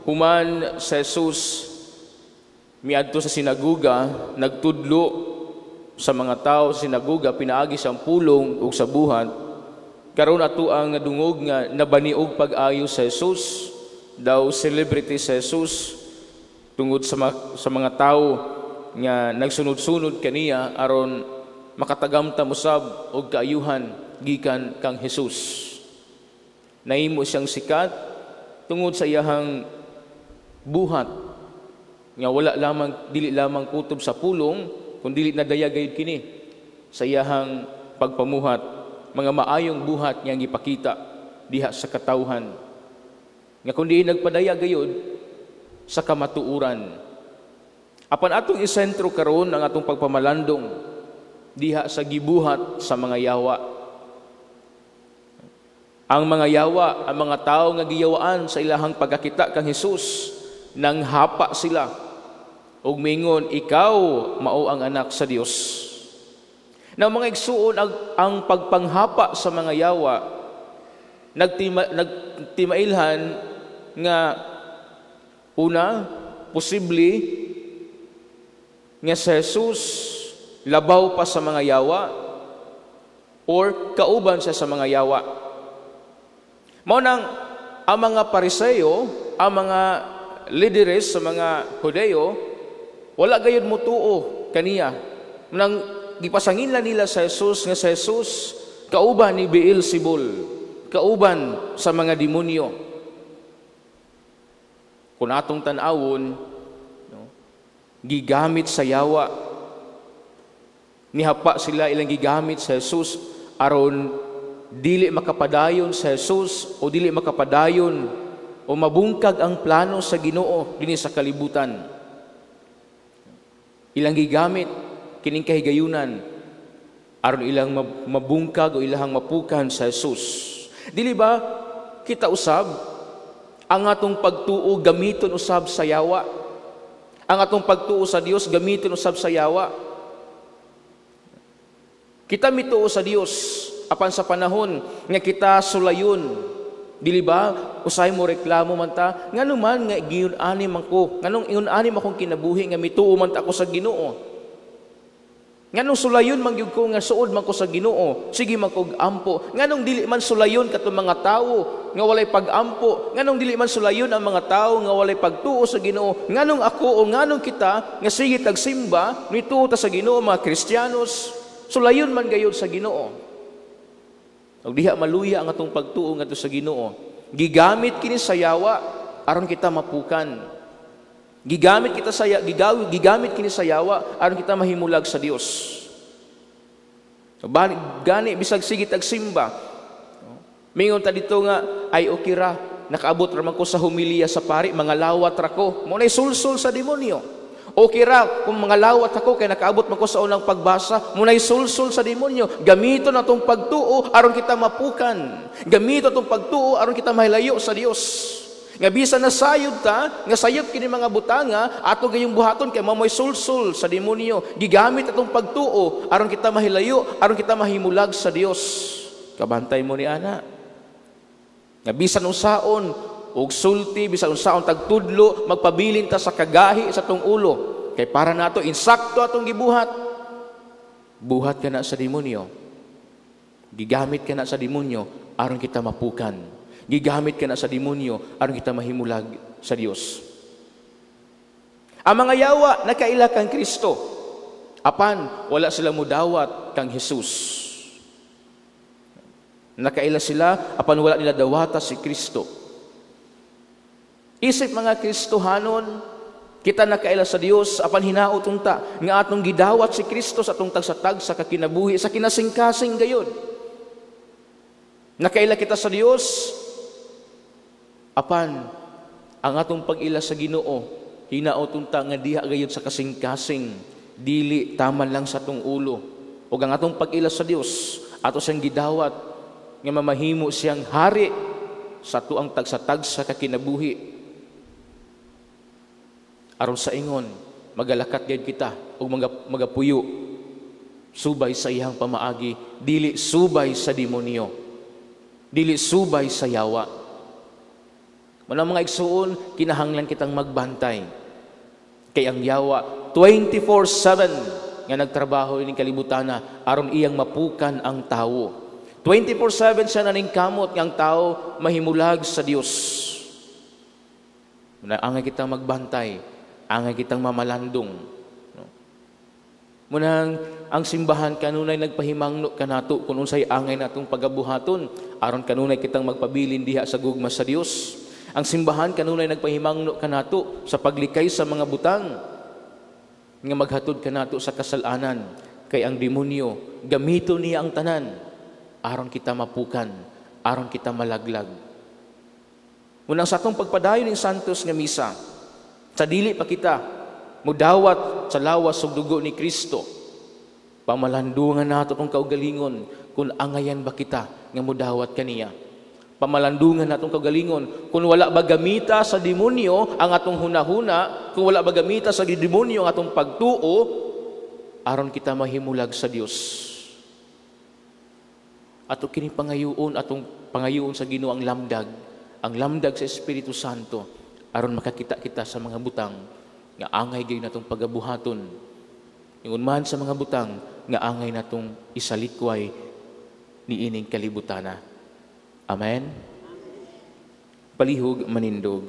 Human sa Jesus miadto sa sinaguga, nagtudlo sa mga tao sa sinaguga pinaagi sa pulong ug sa buhat. Karon ato ang dungog nga nabaniog pag-ayo sa Jesus, daw celebrity sa Jesus tungod sa mga tawo nga nagsunod-sunod kaniya aron makatagamtam usab og kaayuhan gikan kang Jesus. Nahimo siyang sikat tungod sa iyahang buhat nga wala lamang, dili lamang kutob sa pulong, kun dili nadaya gayud kini sa iyahang pagpamuhat, mga maayong buhat nga gipakita diha sa katawhan nga kundi nagpadaya gayud sa kamatuoran. Apan atong isentro karon ang atong pagpamalandong diha sa gibuhat sa mga yawa. Ang mga yawa, ang mga tao nga giyawaan sa ilahang pagkakita kang Hesus, nang hapa sila ug mingon, "Ikaw mao ang Anak sa Dios." Na mga igsuon, ang pagpanghapa sa mga yawa nagtimailhan nga una, posible nga si Jesus labaw pa sa mga yawa or kauban siya sa mga yawa. Mao nang ang mga Pariseo, ang mga lideres sa mga Hudeo, wala gayud mutuo kaniya. Nang gipasanginlan nila sa Jesus nga sa Jesus kauban ni Beelzebul, kauban sa mga demonyo. Kung atong tan-awon, no, gigamit sa yawa. Nihapa sila, ilang gigamit sa Jesus aron dili makapadayon sa Jesus o dili makapadayon o mabungkag ang plano sa Ginoo dinhi sa kalibutan. Ilang gigamit kining kahigayunan aron ilang mabungkag o ilang mapukan sa Jesus. Dili ba kita usab, ang atong pagtuo gamiton usab sa yawa? Ang atong pagtuo sa Dios gamiton usab sa yawa. Kita mituo sa Dios, apan sa panahon nga kita sulayon, dili ba usahay mo reklamo man ta, ngano man nga giyon ani man ko, nganong ingon ani man akong kinabuhi nga mituo man ta ako sa Ginoo? Nganong sulayon man gyud ko nga suod man ko sa Ginoo, sige man kog ampo? Nganong dili man sulayon katong mga tawo nga walay pag-ampo? Nganong dili man sulayon ang mga tawo nga walay pagtuo sa Ginoo? Nganong ako o nganong kita nga sige tag simba, mituo ta sa Ginoo, mga Kristiyanos, sulayon man gayud sa Ginoo? Ug diha maluya ang atong pagtuo ngadto sa Ginoo. Gigamit kini sa yawa aron kita mapukan. Gigamit kita sa gigawi, gigamit kini sa yawa aron kita mahimulag sa Dios. Gani bisag sige tag simba, mingon ta dito nga ay okay ra, nakaabot ra man ko sa homilya sa pari, mga lawat ra ko. Mo nay sulsul sa demonyo. Okay ra kung mga lawat ako kay nakaabot man ko sa unang pagbasa, mo nay sulsul sa demonyo. Gamiton atong pagtuo aron kita mapukan. Gamiton atong pagtuo aron kita mahilayo sa Dios. Nga bisan nasayod ta, nga sayop kini mga butanga, ato gayong buhaton kay mamoy sulsul sa demonyo. Gigamit atong pagtuo aron kita mahilayo, aron kita mahimulag sa Dios. Kabantay mo ni ana. Nga bisan unsaon og sulti, bisan unsaon tagtudlo, magpabilin ta sa kagahi sa tong ulo. Kay para nato insakto atong gibuhat. Buhat ka na sa demonyo. Gigamit ka na sa demonyo aron kita mapukan. Gigamit ka na sa demonyo aron kita mahimulag sa Dios. Ang mga yawa nakaila kang Kristo, apan wala sila mudawat kang Jesus. Nakaila sila, apan wala nila dawata si Kristo. Isip mga Kristohanon, kita nakaila sa Dios, apan hinaot unta nga atong gidawat si Kristo sa atong tagsa-tagsa sa kakinabuhi, sa kinasingkasing gayod. Nakaila kita sa Dios, apan ang atong pag-ila sa Ginoo hinaot unta nga diha gayud sa kasing-kasing, dili taman lang sa atong ulo. Ug ang atong pag-ila sa Dios ato siyang gidawat nga mamahimo siyang hari sa tuang tagsa-tagsa kakinabuhi. Aron sa ingon, magalakat gayud kita ug magapuyo subay sa iyang pamaagi, dili subay sa demonyo, dili subay sa yawa. Muna, mga igsuon, kinahanglan kitang magbantay. Kay ang yawa 24/7 nga nagtrabaho ining kalibutana aron iyang mapukan ang tawo. 24/7 siya naningkamot nga ang tao mahimulag sa Dios. Muna, angay kitang magbantay, angay kitang mamalandong. No? Munang ang simbahan kanunay nagpahimangno kanato kung unsay angay natong pagabuhaton aron kanunay kitang magpabilin diha sa gugma sa Dios. Ang simbahan kanunay nagpahimangno kanato sa paglikay sa mga butang nga maghatod kanato sa kasalanan, kay ang demonyo gamito niya ang tanan aron kita mapukan, aron kita malaglag. Munang sa atong pagpadayon ning Santos nga Misa, sa dili pa kita mudawat sa lawas ug dugo ni Kristo, pamalandungan nato atong kaugalingon kung angayan ba kita nga mudawat kaniya. Pamalandungan natong kaugalingon kung wala ba gamita sa demonyo ang atong hunahuna, kung wala ba gamita sa demonyo ang atong pagtuo aron kita mahimulag sa Dios. Ato kini pangayuon, atong pangayuon sa Ginoo ang lamdag sa Espiritu Santo aron makakita kita sa mga butang nga angay gyud natong pagabuhaton. Ingon man sa mga butang nga angay natong isalikway niining kalibutana. Amen. Palihog manindog.